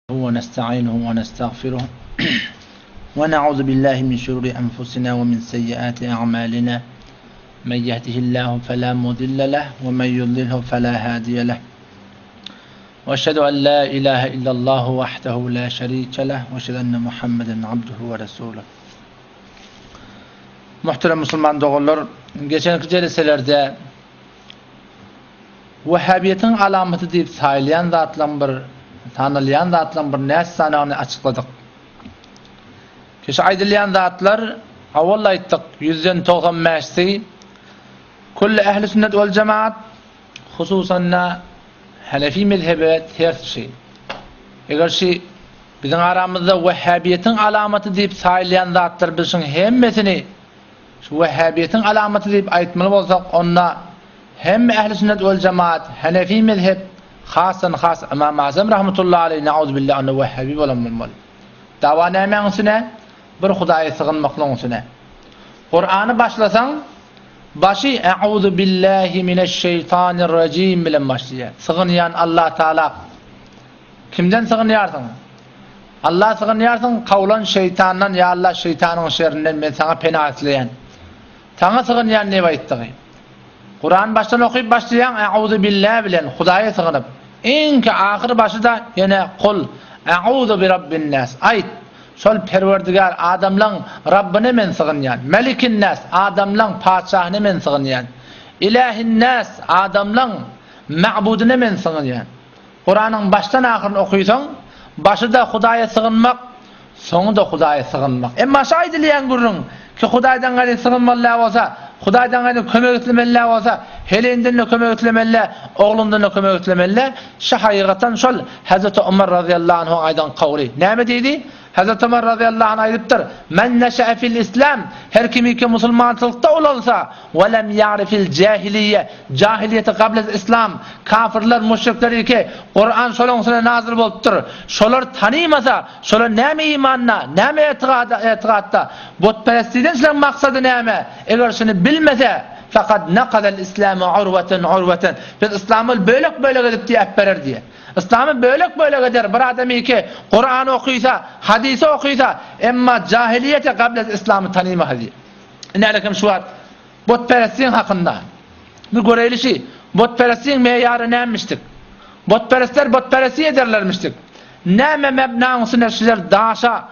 ونستعينه ونستغفره ونعوذ بالله من شرور أنفسنا ومن سيئات أعمالنا من يهده الله فلا مضل له ومن يضلله فلا هادي له وأشهد أن لا إله إلا الله وحده لا شريك له وأشهد أن محمدا عبده ورسوله Muhterem musulman doganlar, geçenki jeleselerde Wehhabiýetiň alamaty diýip saýylýan zatlaryň bir, sanalýan zatlaryň bir näçe sanyny açykladyk. Şu aýdylýan zatlar, owal aýtdyk, ýüzden 90 bäşsi külli ähli sünnet wal jemaat, hususan-da Hanefi mezhebe ters şi. Eger şi biziň aramyzda wehhabiýetiň alamaty diýip saýylýan zatlar biz şuň hemmesini Şu wehhabiýetiň alamaty diýip aýtmaly bolsak, onda hemme ähli sünnet wel jemaat, hanefi mezhep, hasdan has Ymam Azam rahmetullahi aleýh nauzubilla onda wehhabi bolan bolmaly. Dawa nämäň üstüne? Bir Hudaýa sygynmaklygyň üstüne. Kurany başlasaň, başy Euzu billahi mineşşeýtanirrajim bilen başlaýar. Sygynýan Allah Taala. Kimden sygynýarsyň? Alla sygynýarsyň, kowlan şeýtandan, ýa Alla şeýtanyň şerinden men saňa pena isleýän. Saňa sygynýan diýip aýtdygy. Kurany başdan okyp başlaýaň Euzu billa bilen, Hudaýa sygynyp. Iňki ahyr başy-da ýene Kul Euzu bi rabbin nas. Aýt, şol Perwerdigär adamlaň Rabbyna men sygynýan. Melikin nas, adamlaň patyşahyna men sygynýan. Ilähin nas, adamlaň ma'budyna men sygynýan. Kuranyň başdan ahyryny okysaň, başy-da Hudaýa sygynmak, soňy-da Hudaýa sygynmak. Emma şu aýdylýan gürrüň, ki Hudaýdan gaýry sygynmaly däl bolsa, Hudaýdan gaýry kömek islemeli däl bolsa, heleýinden-de kömek islemeli däl, ogluňdan-da kömek islemeli däl, şu hakykatdan şol Hezreti Omar razyýallahu anhuň aýdan kowly. Näme diýdi? Hezreti Omar razyýallahu anh aýdypdyr, Men neşe'e fil islam, her kimiki musulmançylykda ulalsa, we lem ýa'rifil jahiliýe, jahiliýeti gablel islam, kafirler, müşrikler iki, Kuran şolaň üstüne nazyl bolupdyr, şolar tanymasa, şolar näme imanda, näme etigada, etigatda, butperestlikden şolaň maksady näme, eger şuny bilmese, fekad nakadel islame urweten urweten, biz yslamy bölek-bölek edip diýip äpberer diýýär. Yslamy bölek-bölek eder bir adam iki Kurany okysa, hadysy okysa, emma jahiliýeti gablez yslamy tanymasa diýýär. Ine şu wagt butperestligiň hakynda. Bir göreýli şi, butperestligiň meýary nämişdik? Butperestler butperestlik ederlermişdik. Näme mebnaň üstüne şiler daşa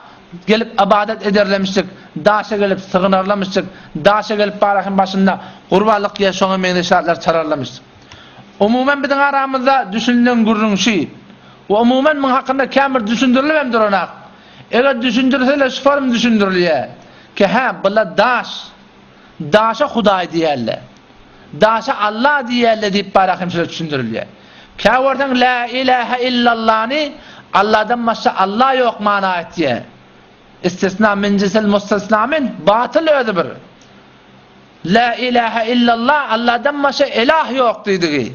gelip ybadat ederlemişdik, daşa gelip sygynarlamışdyk, daşa gelip barahyň başynda gurbanlyk ýa şoňa meňzeş zatlar çararlamışdyk. Umuman biziň aramyzda düşünilen gürrüň şi. We umuman muň hakynda kän bir düşündirilip hem duranak. Eger düşündirseler şu form düşündirilýär. Ki hä bula daş. Daşa Hudaý diýerler. Daşa Allah diýerler diýip barak hem şeýle düşündirilýär. Kä görseň la ilahe illallany Allahdan başga Allah ýok mana etýär. Istisna min cinsil mustasna min batyl özi bir. La ilahe illallah, Allahdan başga ilah ýok diýdigi.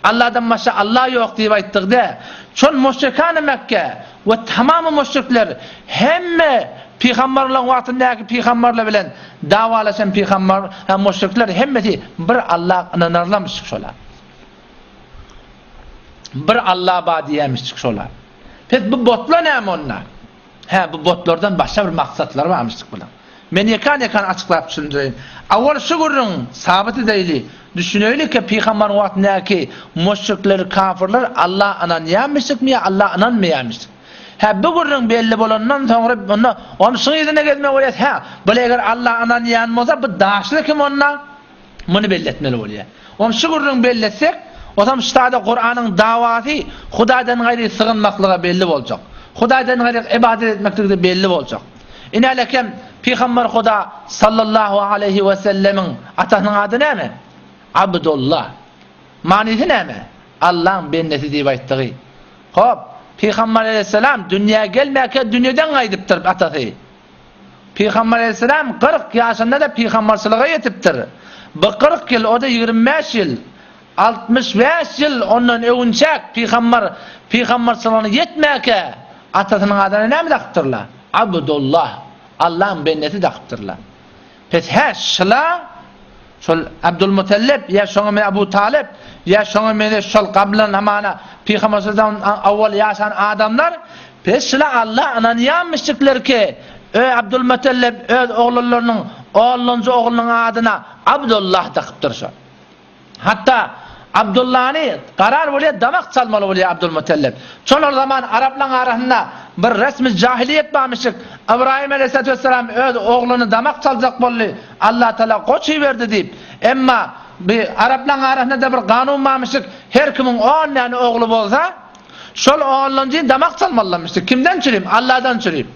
Allahdan başga Allah ýok diýip aýtdygy-da. Şol müşrikany Mekge we tamamy müşrikler hemme pygamberleriň wagtyndaky pygamberler bilen dawalaşan pygamber hem müşrikler hemmesi bir Allah ynanarlarmyş şolar. Bir Allah bar diýermişik şolar. Pes bu botlar näme onda? Hä, bu botlardan başga bir maksatlary barmyşdyk bulaň. Men ýekan-ýekan açyklap düşündireýin. Awal şu gürrüň sabyt edeýli, düşüneýli ki, pygambaryň wagtyndaky müşrikler, kafirler Alla ynanýarmyşdykmy ýa Alla ynanmaýarmyşdyk? Hä, bu gürrüň belli bolandan soňra onda onuň şuň yzyna gezmeli bolýas. Hä, bul eger Alla ynanýan bolsa, bu daşly kim onda? Muny belli etmeli bolýar. Ony şu gürrüň belli etsek, ozam şu taýda Kuranyň dawasy Hudaýdan gaýry sygynmaklyga belli boljak. Hudaýdan gaýry ybadat etmekligde belli boljak. Inälekem Pygamber Huda sallallahu aleýhi we sellemiň atasynyň ady näme? Abdullah. Manysy näme? Allaň bendesi diýip aýtdygy. Hop, Pygamber aleýhissalam dünýä gelmäkä dünýeden gaýdypdyr atasy. Pygamber aleyhisselam 40 ýaşynda-da pygamberçilige ýetipdir. Bu 40 ýyl, o-da 25 ýyl. 65 ýyl ondan öwünçäk pygamber pygamberçiligine ýetmäkä atasynyň adyna näme dakypdyrlar? Abdullah, Allaň bendesi dakypdyrlar. Pes hä, şyla şol Abdulmutallip ýa şoňa meňzeş Abu Talyp ýa şoňa meňzeş şol gablan hamana pygamberçilikden awwal ýaşan adamlar. Pes şula Alla ynanýanmyşjyklar ki, ö Abdulmutallep öz oglanlarynyň onlanjy oglunyň adyna Abdullah dakypdyr şo. Hatda Abdullany garar bolýar damak çalmaly bolýar Abdulmutallep. Şol ol zaman araplaň arasynda bir resmi jahiliýet barmyşyk. Ybraýym aleýhissalatu wessalam öz ogluny damak çaljak boldy. Allah Taala goç iberdi diýip. Emma bi araplaň arasynda-da bir kanun barmyşyk. Her kimiň on däne ogly bolsa, şol onlanjyny damak çalmalylarmyşdyk. Kimden çürim? Allahdan çürim.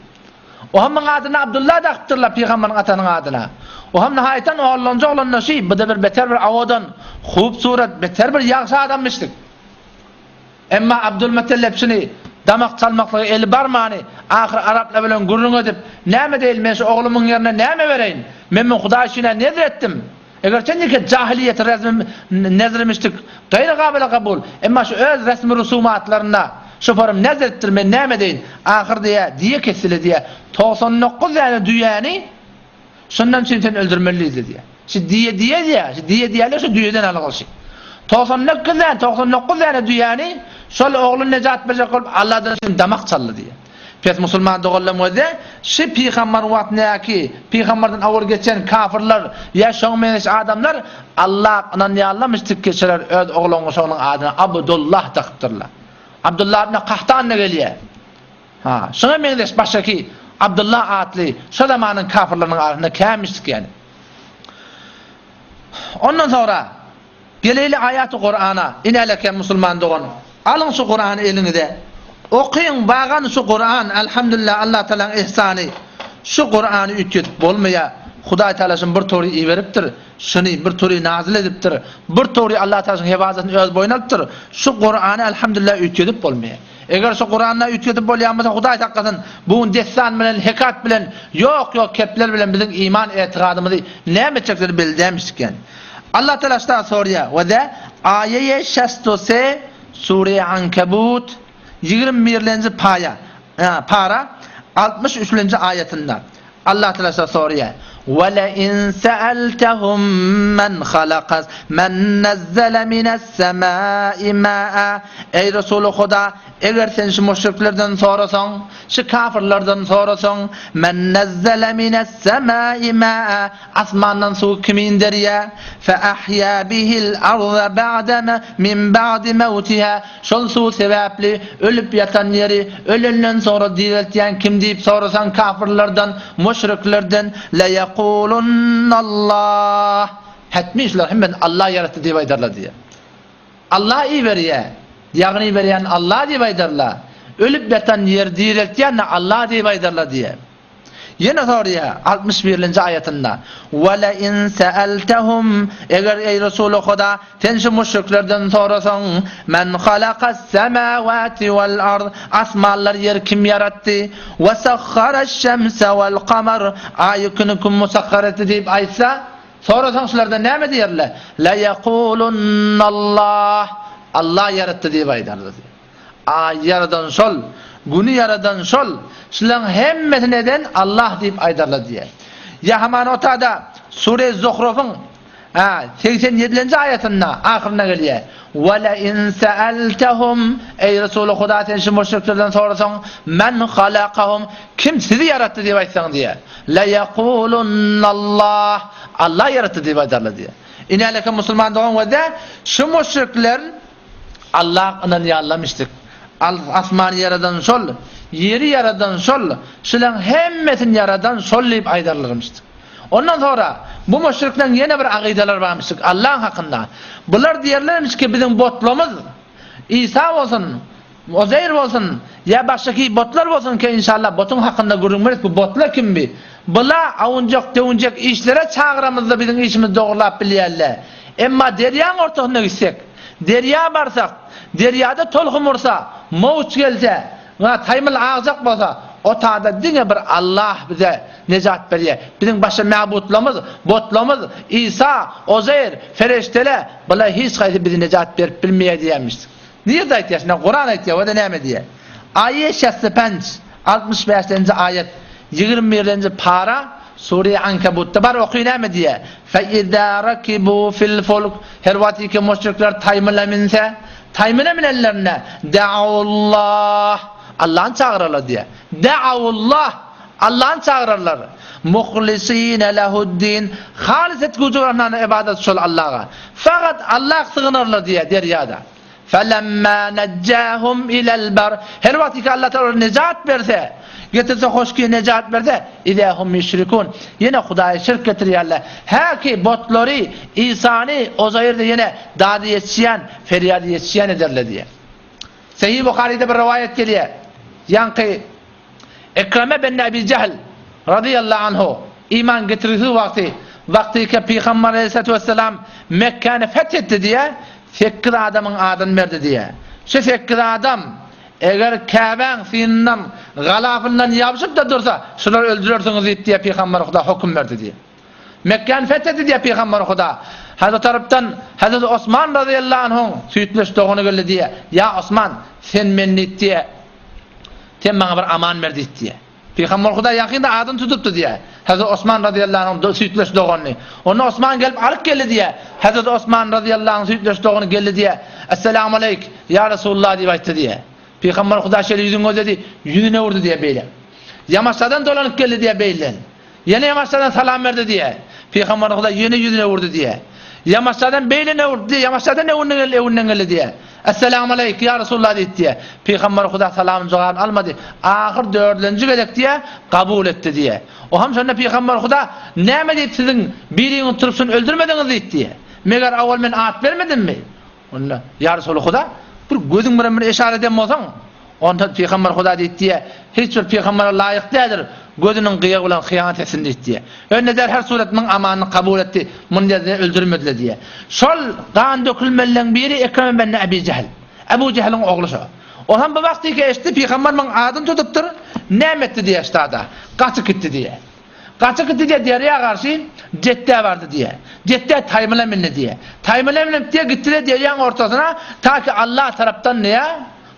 Ohamyň adyna Abdullah dakypdyrlar pygamberiň atanyň adyna. Oham nihaýatdan oglanjy oglanda şi, bu-da bir beter bir awadan, hup surat, beter bir ýagşy adammyşdyk. Emma Abdulmutellep şuny damak çalmaklyga eli barmany, ahyr araplar bilen gürrüň edip, Näme deýin, men şu oglumyň ýerine näme bereýin? Men muny Hudaý üçin-ä nezr etdim. Eger sen ýeke jahylyýeti rezmi nezrimişdik, gaýry gabyla kabul, emma şu öz resmi rusumatlarynda şoparym nezr etdir, men näme edeýin, ahyr diýýä, diýe kesile diýýä, 99 däne düýäni şondan üçin sen öldürmeli diýdi diýýä. Şu diýe diýe diýýä, şu diýe diýýärler şu düýeden algyşy. 99 däne, 99 däne düýäni şol ogluny nejat berjek bolup Allahdan üçin damak çaldy diýýä. Pes musulman doganlam gözde, şi pygambar wagtyndaky, pygambardan owal geçen kafyrlar ýa şoňa meňzeş adamlar Alla ynanýanlarmyş tikgeçiler öz oglangyşygynyň adyna Abdullah dakypdyrlar. Abdullah ibn Kahtan-da gelýär. Ha, şoňa meňzeş başgaky Abdullah atly şo zamanyň kafyrlarynyň arasynda känmişdik ýani. Ondan soňra Geleýli aýaty Kurana, inäleke musulman dogan, alyň şu Kurany eliňize, okyň bagan şu Kuran, Elhamdülillah Allah Tagalaň ihsany, şu Kurany üýtgedip bolmaýar, Hudaý Tagala şuny bir tory iberipdir, şuny bir tory nazyl edipdir, bir tory Allah Tagala şuň hefazatyny öz boýnuna alypdyr, şu Kurany Elhamdülillah üýtgedip bolmaýar. Eger şu Kuranda üýtgedip bolýan bolsa Hudaý saklasyn, bu gün dessan bilen, hekat bilen, ýok ýok kepler bilen biziň iman etigadymyzy näme etjekleri belli dälmişdik ýani. Allah Teala şda sorýar, we de aýeýe şesto se sure Ankebut 21-lenji paýa, para 63-lenji aýatynda Allah Teala şda sorýar, we le in sa'altahum men halakas men nazzala minas semai ma'a Eý Resuly Huda, eger sen şu müşriklerden sorasaň, şu kafirlerden sorasaň, men nazzala minas semai ma'a Asmandan suwy kim inderýär? Fe ahýa bihil arza ba'de me min ba'di mewtiha. Şol suw sebäpli ölüp ýatan ýeri ölenden soňra direltýän kim diýip sorasaň kafyrlardan, müşriklerden, leýekulunallah. Hetmi şular hemmesini Allah ýaratdy diýip aýdarlar diýýär. Allah iberýär. Ýagny iberýän Allah diýip aýdarlar. Ölüp ýatan ýeri direltýän-de Allah diýip aýdarlar diýýär. Ýene soraýar, 61-nji aýatynda, Ve le in se'eltehum, eger eý Resuly Huda, sen şu müşriklerden sorasaň, Men halakas semawati vel ard, asmanlary ýeri kim ýaratdy? Ve sahharaş şemse vel kamar, aýy güni kim musahhar etdi diýip aýtsa, sorasaň şulardan näme diýerler? Le yekulunnallah, Allah ýaratdy diýip aýdarlar. Aýy ýaradan şol, Güni ýaradan şol, şularyň hemmesini eden Allah diýip aýdarlar diýýär. Ýa hamana otada Sure Zuhrufyň 87-nji aýatynda ahyrynda gelýär. Ve le in sa'altahum Eý Resuly Huda sen şu müşriklerden sorasaň men halakahum kim sizi ýaratdy diýip aýtsaň diýýär. Le yekulunallah Allah ýaratdy diýip aýdarlar diýýär. Inäleke musulman dogan we şu müşrikler Alla ynanýarlarmyşdyk. Asmany ýaradan şol, ýeri ýaradan şol, şulaň hemmesini ýaradan şol diýip aýdarlarmyşdyk. Ondan sonra bu müşrikleriň ýene bir agydalary barmyşdyk Allaň hakynda. Bular diýerlermiş ki biziň botlamyz Isa bolsun, Uzeýr bolsun, ýa başgaki botlar bolsun ki inşallah botuň hakynda gürrüň beris bu botlar kim bi? Bula awunjak döwünjek işlere çagyramyzda biziň işimizi dogrulap bilýärler. Emma derýaň ortasyna gitsek, derýa barsak, derýada tolkun ursa, mowç gelse, ýa taýmyl agjak bolsa, o tada diňe bir Allah bize nejat berýär. Biziň başga mäbutlarymyz, botlarymyz, Isa, Ozeýr, fereşteler, bular hiç haýsy bizi nejat berip bilmeýär diýýärmiş. Nirde aýtýar? Şunda Kuran aýtýar, o-da näme diýýär? Aýe şästi penç, 65-nji aýat, 21-nji para, Sure Ankabutda bar, oky näme diýýär? Fe izâ rakibu fil fulk, her wagt ki müşrikler taýmyla minse, taýmyla minenlerinde, da'ullah, Allany çagyrarlar diýýär. Da'awullah, Allany çagyrarlar. Muhlisine lehu'd-din, halys etgüji bolan ybadat şol Allaha. Fakat Allaha sygynarlar diýýär derýada. Felemma nejjahum ilel bar. Her wagt ki Allah Taala nejat berse, getirse hoşki nejat berse, izahum ýüşrikun. Ýene Hudaýa şirk getirýärler. Hä ki botlary, Isany, Ozaýrdy ýene dady ýetişýän, ferýady ýetişýän ederler diýýär. Sahih Buharyda bir rowaýat gelýär. Ýaňky Ekreme ben Ebi Jehl razyýallahu anhu iman getirgisiz wagty, wagtyka Pygamber aleyhissalatu vesselam Mekkäni feth etdi diýýär, sekiz adamyň adyny berdi diýýär. Şu sekiz adam eger Käbäň synyndan, galafyndan ýabşyp-da dursa, şulary öldürersiňiz diýip diýýär Pygamber Huda höküm berdi diýýär. Mekgäni feth etdi diýýär Pygamber Huda. Hazret tarapdan Hazret Osman razyýallahu anhuň süýtleş dogany geldi diýýär. Ýa Osman, sen men diýip diýýär. Sen maňa bir aman ber diýip diýýär. Pygamber Hudaý ýakynda adyny tutupdy diýýär. Hazreti Osman razyýallahu anhuň süýtleş doganyny. Onda Osman gelip alyp geldi diýýär. Hazreti Osman razyýallahu anhuň süýtleş dogany geldi diýýär. Esselamu aleýk, ýa Resulullah diýip aýtdy diýýär. Pygamber Hudaý şeýle ýüzüni gözledi, ýüzüne urdy diýýär beýle. Ýamaşjadan dolanyp geldi diýýär beýlden. Ýene ýamaşjadan salam berdi diýýär. Pygamber Hudaý ýene ýüzüne urdy diýýär. Ýamaşjadan beýle urdy diýýär. Ýamaşjadan öwünden geldi, öwünden geldi diýýär. Esselamu aleýk, ýa Resulullah diýdi diýýär. Pygamber Huda salamyň jogabyny almady. Ahyr dördlenji gezek diýýär, kabul etdi diýýär. O hem şonda Pygamber Huda näme diýip siziň biriňiz turup şuny öldürmediňiz diýdi diýýär. Meger awal men at bermedimmi? Onda, Ýa Resuly Huda, bir gözüň bilen bir eşara eden bolsaň, onda Pygamber Huda diýdi diýýär, hiç bir pygambere laýyk däldir, gözüniň gyýagy bilen hyýanat etsin diýdi diýýär. Önde derhal surat muň amanyny kabul etdi, muny diýýär, öldürmediler diýýär. Şol gan dökülmelileň biri Ekreme benne Ebi Jähl. Ebu Jähliň ogly şo. Ol hem bu wagtyky eşitdi, pygamber muň adyny tutupdyr, näme etdi diýýär ştada, gaçyp gitdi diýýär. Gaçyp gitdi diýýär, derýa garşy Jetdä bardy diýýär. Jetdä taýmyla mindi diýýär. Taýmyla münüp diýýär, gitdi-de derýaň ortasyna, ta ki Allah tarapdan diýýär,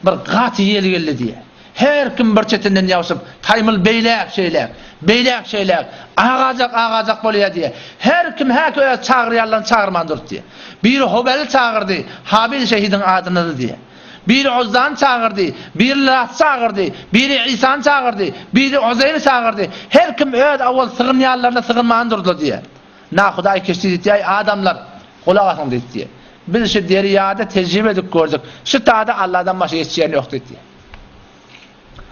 bir gaty ýel geldi diýýär. Her kim bir çetinden ýabşyp, taýmyl beýläk-şeýläk, beýläk-şeýläk, agajak, agajak bolýar diýýär. Her kim häki öz çagyrýanlaryny çagyrman durdy diýýär. Biri Hobeli çagyrdy, Habil şehidiň adynydy diýýär. Biri Uzzany çagyrdy, biri Laty çagyrdy, biri Isany çagyrdy, biri Uzeýri çagyrdy. Her kim öz owal sygynýanlaryna sygynman durdylar diýýär. Nahudaý keşdi diýdi, Eý, adamlar, gulak asyň diýdi. Biz şu derýada tejribe edip gördük. Şu tada Alladan başga ýetişýän ýok diýdi.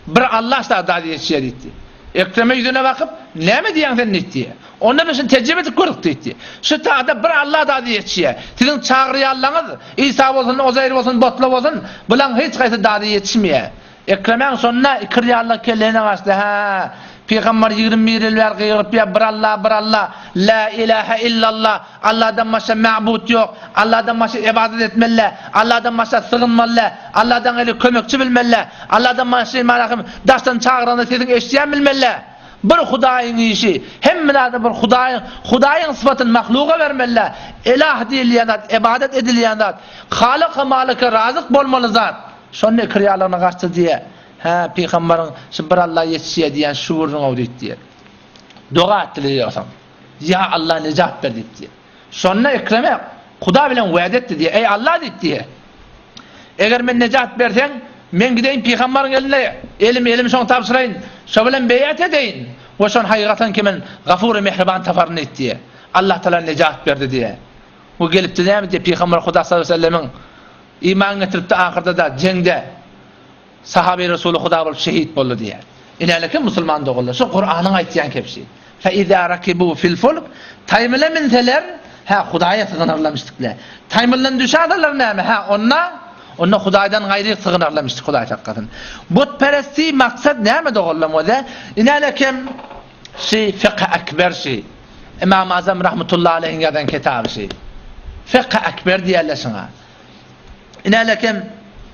Bir Allah şu tada ýetişýär diýdi. Ekreme ýüzüne bakyp, näme diýýäň sen diýdi. Onda biz şuny tejribe edip gördük diýdi. Şu tada bir Allah dady ýetişýär. Siziň çagyrýanlaryňyz Isa bolsun, Ozeýr bolsun, botla bolsun, bulaň hiç haýsy dady ýetişmeýär. Ekremäň şonda ikirýanlyk kellesine gaçdy, Hä, pygamber 21 ýyl bäri gygyryp ýör, bir Allah, bir Allah, lä ilähe illallah, Allahdan başga ma'bud ýok, Allahdan başga ybadat etmeli däl, Allahdan başga sygynmaly däl, Allahdan gaýry kömekçi bilmeli däl, Allahdan başga malahym daşdan çagyranda sesiňi eşidýän bilmeli däl. Bir Hudaýyň işi, hemme zada bir Hudaýyň, Hudaýyň sypatyny mahluga bermeli däl. Elah diýilýän zat, ybadat edilýän zat, Halyk we Malyka razyk bolmaly zat. Şonda ikirýalygyna gaçdy diýýär. Hä, pygambaryň şu bir Alla ýetişýär diýýän şu gürrüň-ow diýip diýýär. Doga etdiler ýogsam. Ýa Alla nejat ber diýip diýýär. Şonda Ekreme Huda bilen wada etdi diýýär. Eý Alla diýip diýýär. Eger men nejat berseň, men gideýin pygambaryň eline, elimi elimi şoňa tabşyraýyn, şo bilen beýat edeýin we şony hakykatan ki men Gafur-y Mähriban taparyn diýip diýýär. Allah Tagala nejat berdi diýýär. We gelipdi näme diýýär pygamber Huda sallallahu aleyhi ve sellemiň Iman getiripdi ahyrda-da jeňde sahaby Resuly Huda bolup şehit boldy diýýär. Inäleke musulman doganlar şu Kuranyň aýtýan kepşi. Fe iza rakibu fil fulk taýmyla minseler hä Hudaýa sygynarlamışdykle. Taýmyldan düşäseler näme hä onda onda Hudaýdan gaýry sygynarlamışdyk Hudaý saklasyn. Butperesti maksat näme doganlar bolsa inälekem şi fykh ekber şi Imam Azam rahmetullahi aleyhiň ýazan kitaby şi. Fykh ekber diýerler şuňa. Inälekem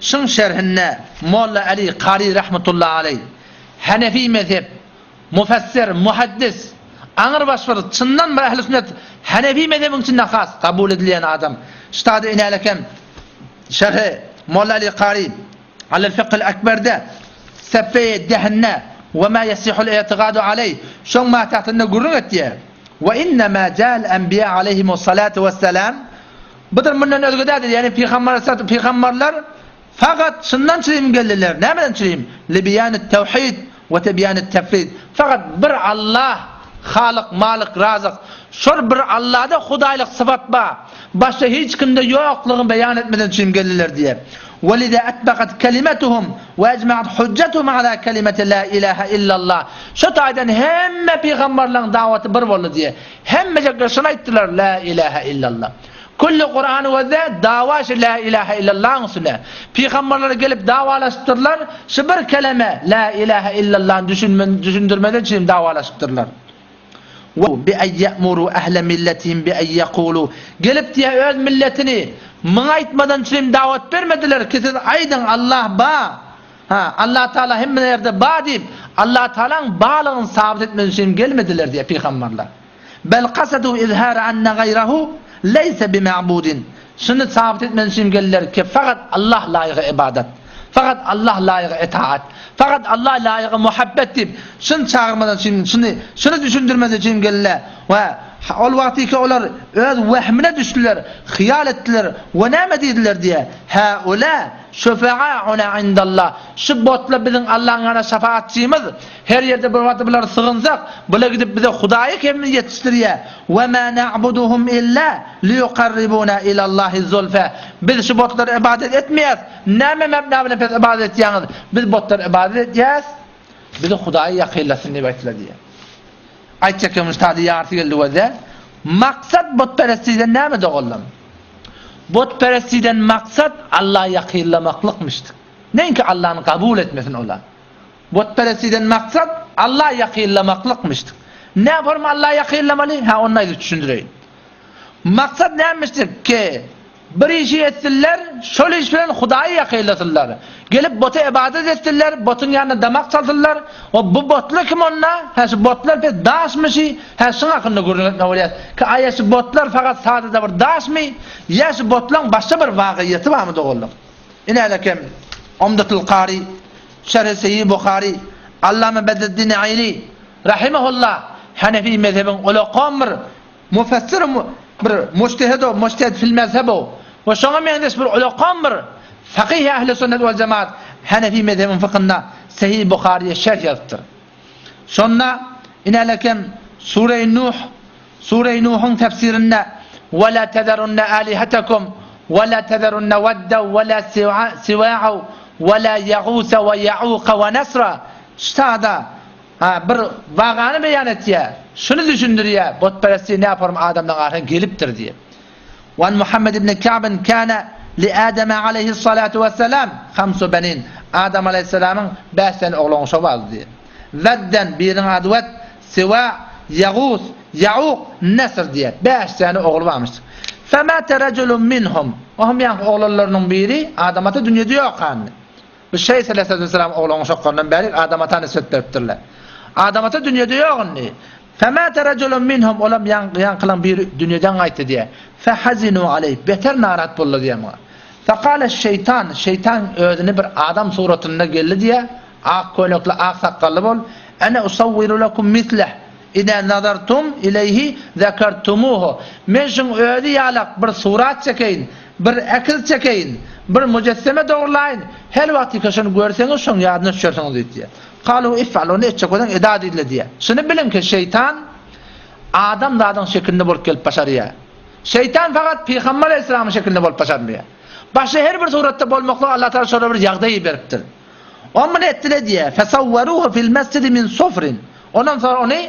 şuň şerhinde Molla Ali Kary rahmetullahi aleyh Hanefi mezhep mufessir, muhaddis, aňrybaş bir çyndan bir ehli sünnet Hanefi mezhebiň içinde has kabul edilýän adam. Ştada inälekem şerhi Molla Ali Kary Alel fikhil ekberde sefeýe dehinde we ma yesihul i'tigadu aleyh şoň matasynda gürrüň etýär. We innemâ jâ'l enbiýâ aleyhimussalâtu vesselâm Budur mundan özge däldir. Ýagny pygamber pygamberler. Fakat şundan çürim geldiler. Nämeden çürim? Li-beýanit tewhid we tebýanit tefrid. Fakat bir Allah, Halyk, Malyk, Razyk. Şol bir Allahda Hudaýlyk syfat bar. Başga hiç kimde ýoklugyny beýan etmeden çürim geldiler diýýär. We liza atbakat kelimetuhum we ecmaat hujjatuhum ala kelimeti la ilaha illallah. Şu taýdan hemme pygamberleriň dawaty bir boldy diýýär. Hemmejekler şuny aýtdylar, La ilaha illallah. Külli Kurany gözle, dawa şu La ilahe illallahyň üstüne. Pygamberler gelip dawalaşypdyrlar, şu bir keleme La ilahe illallahny düşündirmeden üçin dawalaşypdyrlar. We bi en ya'muru ahle milletihim bi en yekulu Gelip diýýär öz milletini muňa aýtmadan üçin dawat bermediler ki siz aýdyň Allah ba. Ha, Allah Taala hemme ýerde ba diýip, Allah Taalaň balygyny sabyt etmek üçin gelmediler diýýär pygamberler. Bel kasadu izhara anna gaýrahu leýse bima'budin. Şuny sabyt etmek üçin geldiler ki, fakat Allah laýygy ybadat. Fakat Allah laýygy etaat. Fakat Allah laýygy muhabbet diýip, şuny çagyrmadan üçin, şuny, şuny düşündirmez üçin geldiler. We ol wagtyky olar öz wehmine düşdüler, hyýal etdiler we näme diýdiler diýe, Haula şufa'auna indallah. Şu botlar biziň Allahyň ýanynda şafaatçymyz. Her ýerde bir wagtda bulara sygynsak, bular gidip bize Hudaýy kemini ýetişdirýär. We ma na'buduhum illa liyuqarribuna ilallahi zulfa. Biz şu botlara ybadat etmeýäs. Näme mebna bilen pes ybadat etýäňiz? Biz botlara ybadat edýäs, bizi Hudaýa ýakynlasyn diýip aýtdylar diýýär. Aýtjak ýömüş tady ýarysy geldi gözde. Maksat botperestlikden näme doganlarym? Botperestlikden maksat Alla ýakynlamaklykmyşdyk. Näinki Allany kabul etmesin olar. Butperestiden maksat Alla ýakynlamaklykmyşdyr. Nä forma Alla ýakynlamaly? Hä, ony aýdyp düşündireýin. Maksat nämişdir ki, bir işi etsinler, şol iş bilen Hudaýy ýakynlasynlar. Gelip bota ybadat etsinler, botuň ýanynda damak çalsynlar. O bu botlar kim onda? Hä, şu botlar pes daşmyşy? Hä, şuň hakynda gürrüň etmek bolýar. Ki, aýa şu botlar fakat sadaja bir daşmy? Ýa şu botlaryň başga bir wagyýeti barmy doganlar? Inälekem Umdatul Kary, Şerhi Seýi Buhary, Allama Bedreddin Aýni, rahimehullah, Hanefi mezhebiň ulakan bir mufessir bir mujtehid mujtehid fil mezheb we şoňa meňzeş bir ulakan bir fakyh ehli sünnet wal jemaat Hanefi mezhebiň fykynda Seýi Buharyýa şerh ýazypdyr. Şonda inälekem Sure-i Nuh Sure-i Nuhuň tefsirinde Ve la tezerunne alihatakum ve la tezerunne vedde ve la siwa'u ve la yaguse ve ya'uka ve nesra ştada ha bir wagany beýan etýär. Şuny düşündirýär, butperestlik näme form adamlaryň arasyna gelipdir diýip. Wan Muhammed ibn Ka'b kana li Adama aleyhissalatu vesselam hamsu benin. Adam aleyhisselamyň 5 sany ogly oňşa bardy diýip. Wedden biriniň ady Wed, Siwa, Ýagus, Ýauk, Nesr diýip 5 sany ogly barmyş. Femate raculun minhum. Ohm ýaňky oglanlarynyň biri Adam ata dünýede ýok hany. Bu Şeýs aleyhisselam ogly oňşaklaryndan bäri Adam ata nisbet beripdirler. Adam ata dünýede ýok indi. Femate raculun minhum olam ýaňkylaň biri dünýeden gaýtdy diýýär. Fehazinu aleýh beter narahat boldy diýýär muňa. Fekale şeýtan şeýtan özüni bir adam suratynda geldi diýýär. Ak köýnekli ak sakgally bol. Ene usawwiru lekum misleh Idä nazartum ileýhi zekertumuhu Men şuň özi ýalak bir surat çekeýin, bir ekiz çekeýin, bir mujesseme dogrulaýyn, her wagtyka şony görseňiz şoň ýadyna düşersiňiz diýdi. Kalu if'al, ony etjek bolsaň eda diýdiler diýýär. Şuny biliň ki, şeýtan adam zadyň şekilinde bolup gelip başarýar. Şeýtan fakat Pygamber aleyhisselamyň şekilinde bolup başarmaýar. Başga her bir suratda bolmaklygy Allah Taala şolara bir ýagdaý beripdir. O muny etdiler diýýär. Fesawwaruhu fil mesjidi min sufrin. Ondan soň ony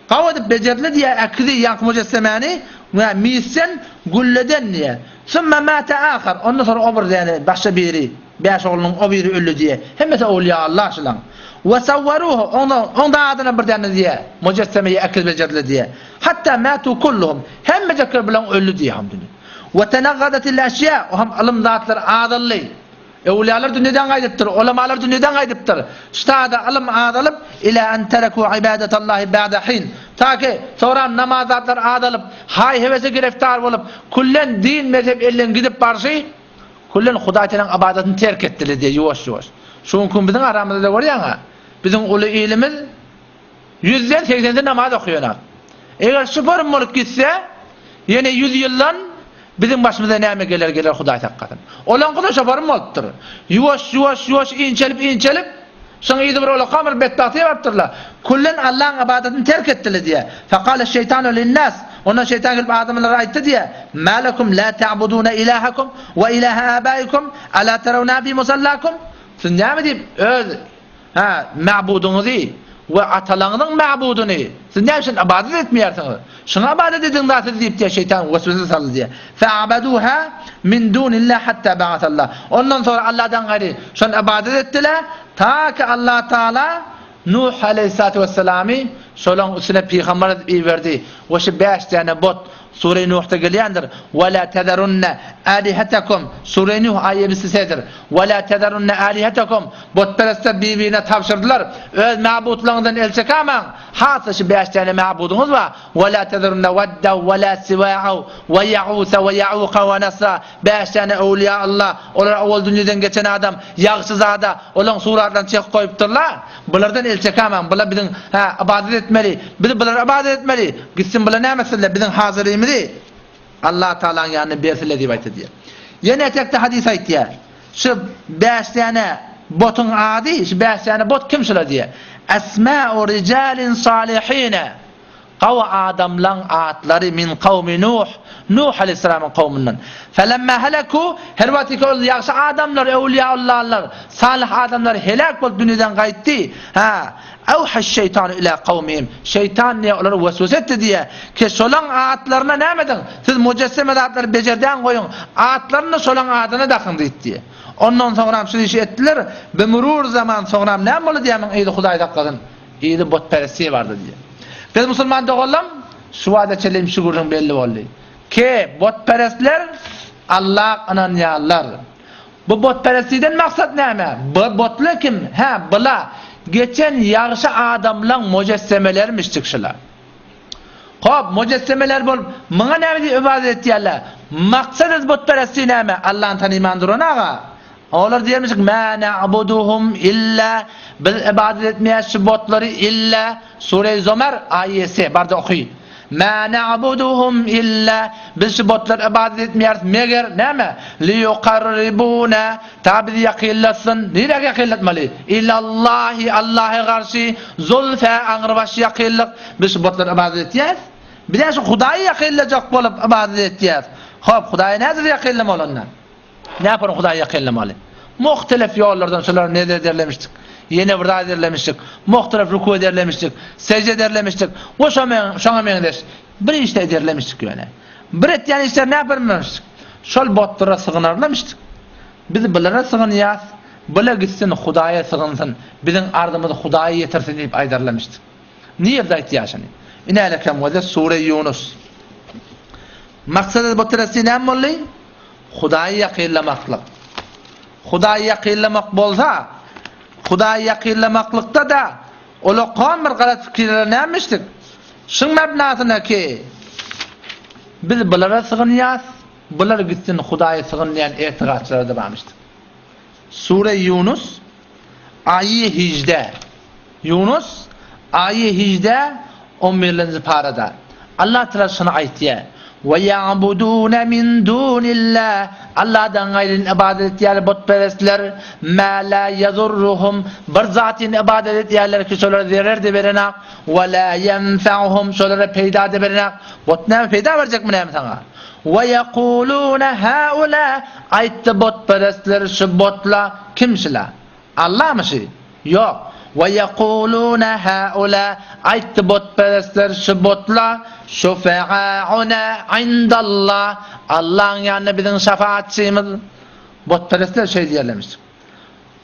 Gawy edip bejerdiler diýýär, äkizi, ýaňky mujessemäni, we misden, gülleden diýýär. Sümme mate ahar, ondan soňra o bir däne, başga biri, bäş oglunyň o biri öldi diýýär. Hemmesi owliýa Allah şulaň. We sawwaruhu, oňa, oň da adyna bir däne diýýär, mujesseme ýa äkiz bejerdiler diýýär. Hatta matu kulluhum, hemmejekler bulaň öldi diýýär hamdüni. We tenaggadetil eşýa, o hem ylym zatlar azaldy. Öwlüýalar dünýeden gaýdypdyr, ulamalar dünýeden gaýdypdyr. Ştada ylym azalyp, ila an tereku ibadatallahi ba'da hin. Ta ki, soran namaz zatlar azalyp, haý-hewese gireftar bolup, küllen din, mezhep elden gidip barşy, küllen Hudaý Tagalaň ybadatyny terk etdiler diýýär ýuwaş-ýuwaş. Şu günki gün biziň aramyzda-da görýäň-ä, biziň uly ilimiz ýüzden segsensi namaz okaýanak. Eger şu form bolup gitse, ýene ýüz ýyldan. Biziň başymyza näme geler geler Hudaý saklasyn. Olaňky-da şoparym bolupdyr. Ýuwaş, ýuwaş, ýuwaş inçelip, inçelip, şoň yzy bir olakam bir betbagtyýa barypdyrlar. Küllen Allaň ybadatyny terk etdiler diýýär. Fekale şeýtanu linnas, ondan şeýtan gelip adamlara aýtdy diýýär, Mä lekum la ta'buduna ilahakum we ilaha abaikum, ala terawna fi musallakum? Siz näme diýip öz Hä, mäbudyňyzy we atalaňyzyň mäbudyny siz näme üçin ybadat etmeýärsiňiz? Şuňa ybadat ediň-dä siz diýip diýýär, şeýtan weswese saldy diýýär. Fe'abeduha min dunillah hatta ba'asallah. Ondan soňra Allahdan gaýry şony ybadat etdiler, ta ki Allah Taala Nuh aleýhissalatu wesselamy şolaň üstüne pygamber edip iberdi we şu bäş däne bot Sure-i Nuhda gelýändir, Ve la tezerunne alihatakum, Sure-i Nuh aýebisi sedir. Ve la tezerunne alihatakum, Butperestler bir-birine tabşyrdylar, Öz mabutlaryňyzdan el çekämäň, hasa şu bäş däne mabudyňyz bar, Ve la tezerunne Wedda ve la Siwa'u ve Ya'usa ve Ya'uka ve Nasra, bäş däne öwlüýa Alla, olar owal dünýeden geçen adam, ýagşyzada, olaň suratlaryny çekip goýupdyrlar. Bulardan el çekämäň, bular biziň, hä, ybadat etmeli, biz bulara ybadat etmeli, gitsin bular näme etsinler, biziň hazyrymyzy Allah Tagalaň ýanyna bersinler diýip aýtdy diýýär. Ýene etekde hadys aýtýar. Şu bäş däne botuň ady, şu bäş däne bot kim şular diýýär. Esma'u rijalin salihine. Gawy adamlaň atlary min kawmi Nuh, Nuh aleýhissalamyň kowmundan. Felemma heleku, her wagtky ol ýagşy adamlar, öwlüýaullalar, salyh adamlar heläk bolup dünýeden gaýtdy. Hä, awhaş-şeýtanu ila kawmihim, şeýtan diýýär olara weswese etdi diýýär, ki şolaň atlaryna näme ediň, siz mujesseme zatlary bejerdäň goýuň, atlaryny şolaň adyna dakyň diýip diýýär. Ondan soňram şu işi etdiler, bimurur zaman soňram näme boldy diýýär, muň yzy Hudaý saklasyn. Yzy butperestliğe bardy diýýär. Biz musulman doganlam şu wagta çenli şu gürrüň belli boldy. Ki butperestler Alla ynanýarlar. Bu butperestlikden maksat näme? Bu butlar kim? Hä, bula geçen ýagşy adamlaň mujessemelermişdik şular. Hop, mujessemeler bolup, muňa näme diýip ybadat etýärler? Maksat ez butperestlik näme? Allany tanyman duran aga. Olar diýermişik, Mä na'buduhum illa, biz ybadat etmeýäs şu botlary illa, Sure-i Zomar, aýesi, barda oky. Mä na'buduhum illa, biz şu botlara ybadat etmeýäris, meger, näme? Liyukarribuna, ta bizi ýakynlatsyn, niräge ýakynlatmaly? Ilallahi, Allaha garşy, zulfä, aňrybaş ýakynlyk, biz şu botlara ybadat etýäs. Biz-ä şu Hudaýa ýakynlajak bolup ybadat etýäs. Hop, Hudaýa nädip ýakynlamaly onda? Näpar Hudaýa ýakynlamaly? Muhtelef ýollardan şolara nezer ederlemişdik. Ýene bir zat ederlemişdik. Muhtelef ruku ederlemişdik. Sejde ederlemişdik. We şoňa meňzeş bir işde ederlemişdik ýöne. Bir etýän işler näpermemişdik? Şol botlara sygynarlamışdyk. Biz bulara sygynýas, bula gitsin Hudaýa sygynsyn, biziň arzymyzy Hudaýa ýetirsin diýip aýdarlamışdyk. Nirde aýtýar şuny? Inälekem weze sure Ýunus. Maksady bu tiresi näme boldy? Hudaýa ýakynlamaklyk. Hudaýa ýakynlamak bolsa, Hudaýa ýakynlamaklykda-da olakan bir galat pikirler nämişdik? Şuň mebnasyna ki, biz bulara sygynýas, bular gitsin Hudaýa sygynýan etigatçylara-da barmyşdyk. Sure Ýunus, aýy hijde. Ýunus, aýy hijde, on birlenji parada. Allah Tagala şuny aýtýar, Ve ya'budune min dunillah, Allahdan gaýryny ybadat etýärler butperestler, ma la yadurruhum, bir zatyny ybadat etýärler ki şolara zerer-de berenak, ve la yenfa'uhum, şolara peýda-da berenak. But näme peýda berjekmi näme saňa? Ve yekulune haula, aýtdy butperestler şu butla, kim şula? Allamy şy? Ýok. Ve yekulune haula, aýtdy butperestler şu butla, şufeauna indallah, Allaň ýanynda biziň şafaatçymyz. Butperestler şeý diýerlermiş.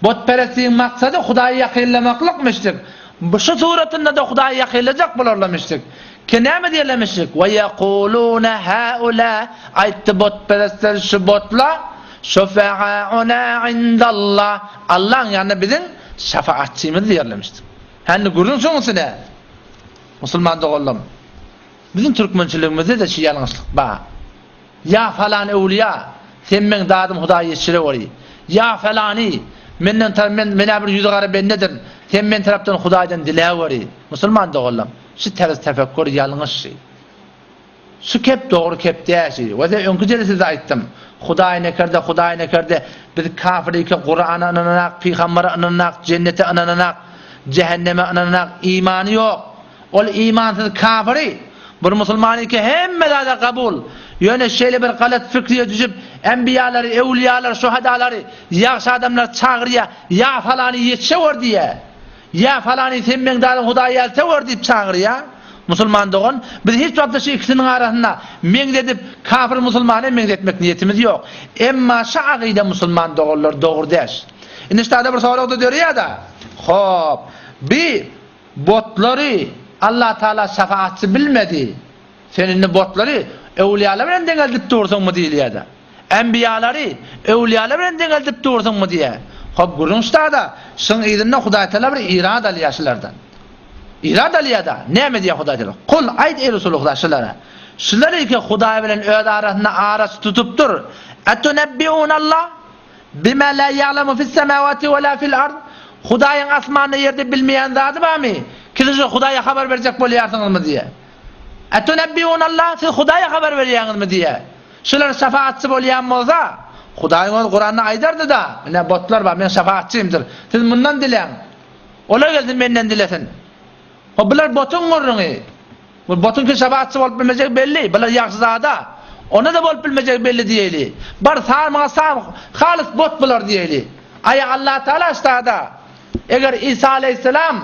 Butperestligiň maksady Hudaýa ýakynlamaklykmyşdyk. Bu şu suratynda-da Hudaýa ýakynlajak bolarlarmyşdyk. Ki näme diýerlermişdik? Ve yekulune haula, aýtdy butperestler şu butla, Şufa'auna indallah, Allaň ýanynda biziň şafaatçymyz diýerlemişdir. Hä indi gürrüň şoň üstüne. Musulman doganlarym, biziň türkmençiligimizde-de şu ýalňyşlyk bar. Ýa falan öwlüýa, sen meň dadym Hudaýa ýetişireweri. Ýa falany, menden tar men men-ä bir ýüzi gara bendedirin, sen men tarapdan Hudaýdan diläweri. Musulman doganlarym, şu terz tefekkür ýalňyş. Şu kep dogry kep däl şi. Weze öňki jelesede aýtdym. Hudaý nekerde, Hudaý nekerde biz kafir ike Kurana ynananak, pygambere ynananak, jennete ynananak, jähenneme ynananak, imany ýok. Ol imansyz kafiri bir musulman ike hemme zada kabul. Ýöne şeýle bir galat fikriye düşüp enbiýalary, ewliýalary, şuhadalary, ýagşy adamlary çagyrýa, ýa falany ýetişewür diýýä. Ýa falany sen meň dadyň Hudaý ýeltewür diýip çagyrýa. Musulman dogan, biz hiç wagtda şu ikisiniň arasynda meňzedip kafir musulmana meňzetmek niýetimiz ýok. Emma şu agyda musulman doganlar dogry däş. Indi ştada bir sorag-da döreýär-da. Hop, bi botlary Allah Taala şafaatçy bilmedi. Sen indi botlary öwliýalar bilen deňeldip dursuňmy diýilýär-de. Enbiýalary öwliýalar bilen deňeldip dursuňmy diýýär. Hop, gürrüň ştada, şuň yzynda Hudaý Taala bir irad alýar şulardan. Irad alýar-da, näme diýýär Hudaý Taala? Kul, aýt eý Resuly Hudaý şulara. Şular iki Hudaý bilen öz arasynda araçy tutupdyr. Etunebbiunallah bima la ya'lemu fis-semawati we la fil-ard? Hudaýyň asmanda ýerde bilmeýän zady barmy? Ki siz şu Hudaýa habar berjek bolýarsyňyzmy diýýär. Etunebbiunallah, siz Hudaýa habar berýäňizmi diýýär. Şular şafaatçy bolýan bolsa, Hudaýyň özi Kuranda aýdardy-da, ine botlar bar, men şafaatçymdyr. Siz mundan diläň. Olar gelsin menden dilesin. Hop bular botuň gürrüňi. Bu botuň ki şafaatçy bolup bilmejegi belli. Bular ýagşyzada. Onda-da bolup bilmejegi belli diýeli. Bar sarmyňa sar, halys bot bular diýeli. Aýa Allah Taala ştada. Eger Isa aleýhissalam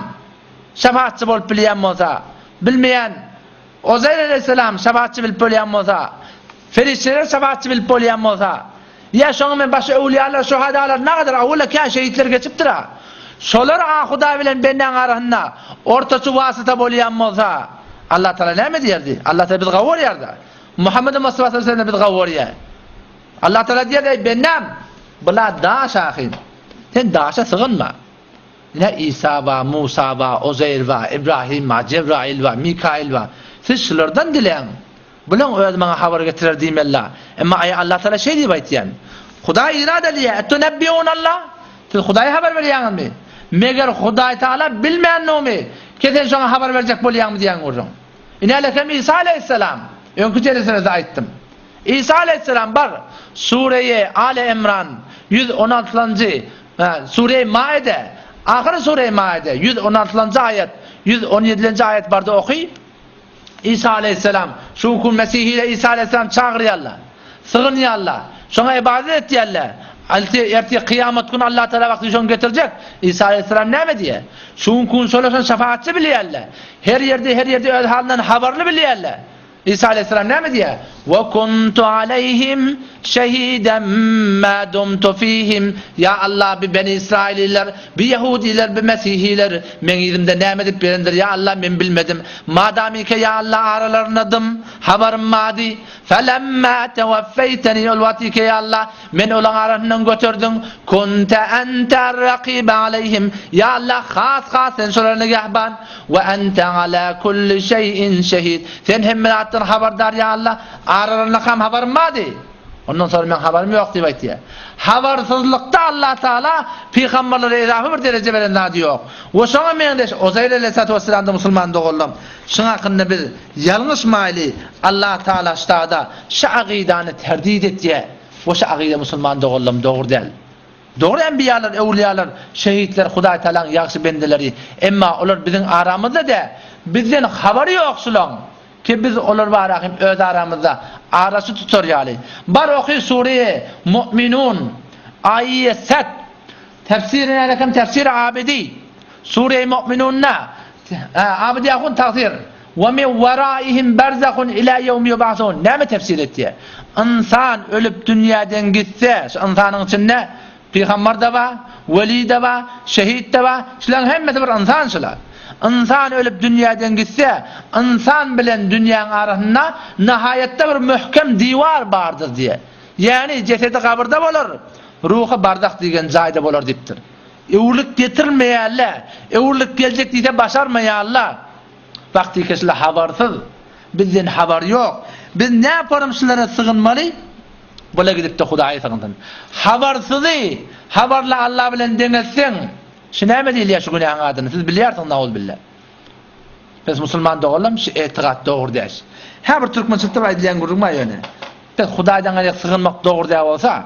şafaatçy bolup bilýän bolsa, bilmeýän Ozeýr aleýhissalam şafaatçy bilip bolýan bolsa, perişdeler şafaatçy bilip bolýan bolsa, ýa şoňa men başga öwlüýalar, şuhadalar nagadar awula kän şehitler geçipdir-a. Şolar a Hudaý bilen bendäň arasynda ortaçy wasyta bolýan bolsa, Allah Taala näme diýerdi? Allah Taala bizi gowy görýär-de. Muhammed Mustafa sallallahu aleyhi ve sellem bizi gowy görýär. Allah Taala diýerdi, eý bendäm, bula daş ahyn. Sen daşa sygynma. Ine Isa bar, Musa bar, Ozeýr bar, Ibrahim bar, Jebraýyl bar, Mikaýyl bar. Siz şulardan diläň. Bulaň özi maňa habar getirer diýmeli-la. Emma aýa Allah Tagala şeý diýip aýtýan. Hudaý irada edýär, Etunebbiunallah? Siz Hudaýa habar berýäňizmi? Meger Hudaý Tagala bilmändigimi, ke sen şoňa habar berjek bolýaňmy diýýän gürrüň. Ine hälek hem Isa aleýhissalam, öňki jeleselerde aýtdym. Isa aleýhissalam bar, Sureýi Aly Imran 116-njy Sure-i Maide, ahyry Sure-i Maide, 116-njy aýat, 117-nji aýat barda oky. Isa aleýhissalam, şu gün Mesihiler Isa aleýhissalam çagyrýarlar, sygynýarlar, şoňa ybadat etýärler. Alty ertir kyýamat güni Allah Taala wagty şony getirjek. Isa aleýhissalam näme diýýär? Şu gün şolar şony şefaatçy bilýärler. Her ýerde, her ýerde öz halyndan habarly bilýärler. Isa aleýhissalam näme diýýär? Wa kuntu aleýhim şehiden ma dumtu fihim. Ýa Allah bi beni Israililer, bi ýehudiler, bi mesihiler meň yzymda näme edip berendir ýa Allah men bilmedim. Madamyka ýa Allah aralaryndadym, habarym bardy. Felemma tewaffeýteni ol wagtyka ýa Allah Men olaň arasyndan göterdiň. Kunte enter rakibe aleýhim. Ýa Allah, has-has sen şolara nigähban. We ente ala kulli şeýin şehid. Sen hemme zatdan habardar ýa Allah. Aralarynda kam habarym bardy. Ondan soňra meň habarym ýok diýip aýtýar. Habarsyzlykda Allah Taala pygamberlere ezafa bir dereje beren zady ýok. We şoňa meňzeş Uzeýr aleýhissalatu wesselam-da musulman doganlarym, şuň hakynda biz ýalňyşmaýly, Allah Taala ştada şu agydany terdit etýär. We şu agyda musulman doganlarym dogry däl. Dogry enbiýalar, öwliýalar, şehitler Hudaý Tagalaň ýagşy bendeleri. Emma olar biziň aramyzda dä. Bizden habary ýok şulaň. Ki biz olar bara hem öz aramyzda araçy tutar ýaly. Bar oky sure Mu'minun aýy set. Tefsiri nälekem tefsiri Abidi. Sure Mu'minunda Abidi ahun tagsyr. Wa min waraihim berzahun ila ýewmi ýub'asun. Näme tefsir etýär? Ynsan ölüp dünýäden gitse, şu ynsanyň içinde pygamber-de bar, weli-de bar, şehit-de bar, şularyň hemmesi bir ynsan şular. Ynsan ölüp dünýäden gitse, ynsan bilen dünýäň arasynda nahaýatda bir möhkem diwar bardyr diýýär. Ýagny jesedi gabyrda bolar, ruhy barzah diýgen jaýda bolar diýipdir. Öwrülip getirilmeýärler, öwrülip geljek diýse başarmaýarlar. Wagty keşle habarsyz. Bizden habar ýok. Biz näparym şulara sygynmaly? Bula gidip-de Hudaýa sygynsyn. Habarsyzy habarly Alla bilen deňeltseň, şu näme diýilýär şu günähiň adyny? Siz bilýärsiňiz nauzubilla. Pes musulman doganlarym şu etigat dogry däl. Hä bir türkmençilikde bir aýdylýan gürrüň bar ýöne. Biz Hudaýdan gaýry sygynmak dogry däl bolsa,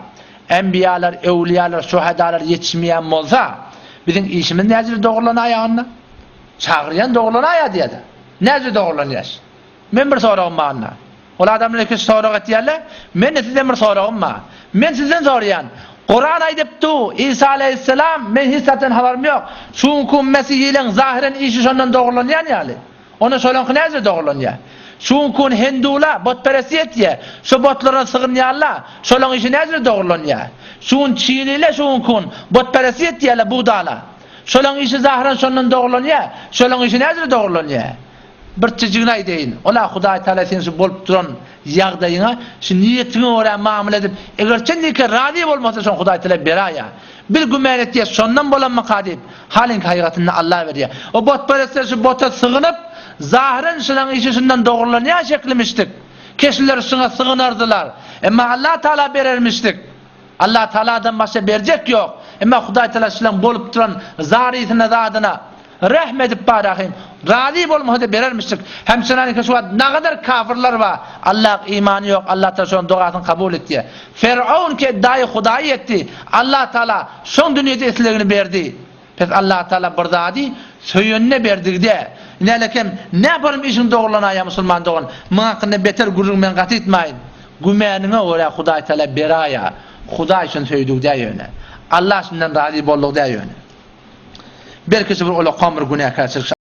enbiýalar, öwliýalar, şuhadalar ýetişmeýän bolsa, biziň işimiz näjele dogrulanýar onda? Çagyrýan dogrulanýar diýýär-de. Näjele dogrulanýar? Men bir soragym bar onda. Ol adamlar ikisi sorag etýärler, men-de sizden bir soragym bar. Men sizden soraýan. Kuran aýdypdy, Isa aleýhissalam, men hiç zatdan habarym ýok. Şu günki mesihileň zahyren işi şondan dogrulanýan ýaly. Onda şolaňky näce dogrulanýar? Şu günki hindula botperestlik etýär, şo botlara sygynýarlar, şolaň işi näce dogrulanýar? Şu gün çinile şu günki botperestlik etýärler budala. Şolaň işi zahyren şondan dogrulanýar, şolaň işi näce dogrulanýar? Bir çijigini aýdaýyn, ol-a Hudaý Tagala seniň şu bolup duran ýagdaýyňa, şu niýetiňe görä mamla edip, eger çenlike razy bolmasa şony Hudaý Tagala beraýýar. Biz gümän etýäs şondan bolanmyka diýip, halyňky haýgatynda Alla berýär. O botperestler şu bota sygynyp, zahyran şulaň işi şundan dogrulanýan şeklimişdik. Keşliler şuňa sygynardylar. Emma Alla Tagala berermişdik. Allah Tagaladan başga berjek ýok. Emma Hudaý Tagala şulaň bolup duran zarysyna zadyna rehm edip bar rahym. Razy bolmasa-da berermişdik. Hemçenaniki şu wagt nagadar kafirler bar. Allah imany ýok. Allah Tagala şonuň dogasyny kabul etýär. Fer'aun ki eddaýy Hudaýy etdi. Allah Tagala şoň dünýede islegini berdi. Pes Allah Tagala bir zady söýenine berdigde. Inälekem näparym işiň dogrulanaýa musulman dogan. Muň hakynda beter gürrüň men gaty etmäýin. Gümäniňe görä Hudaý Tagala beraýa. Hudaý şuny söýdügdä ýöne. Allah şundan razy boldugda ýöne. Belki şu bir olakan bir günäkärçilik.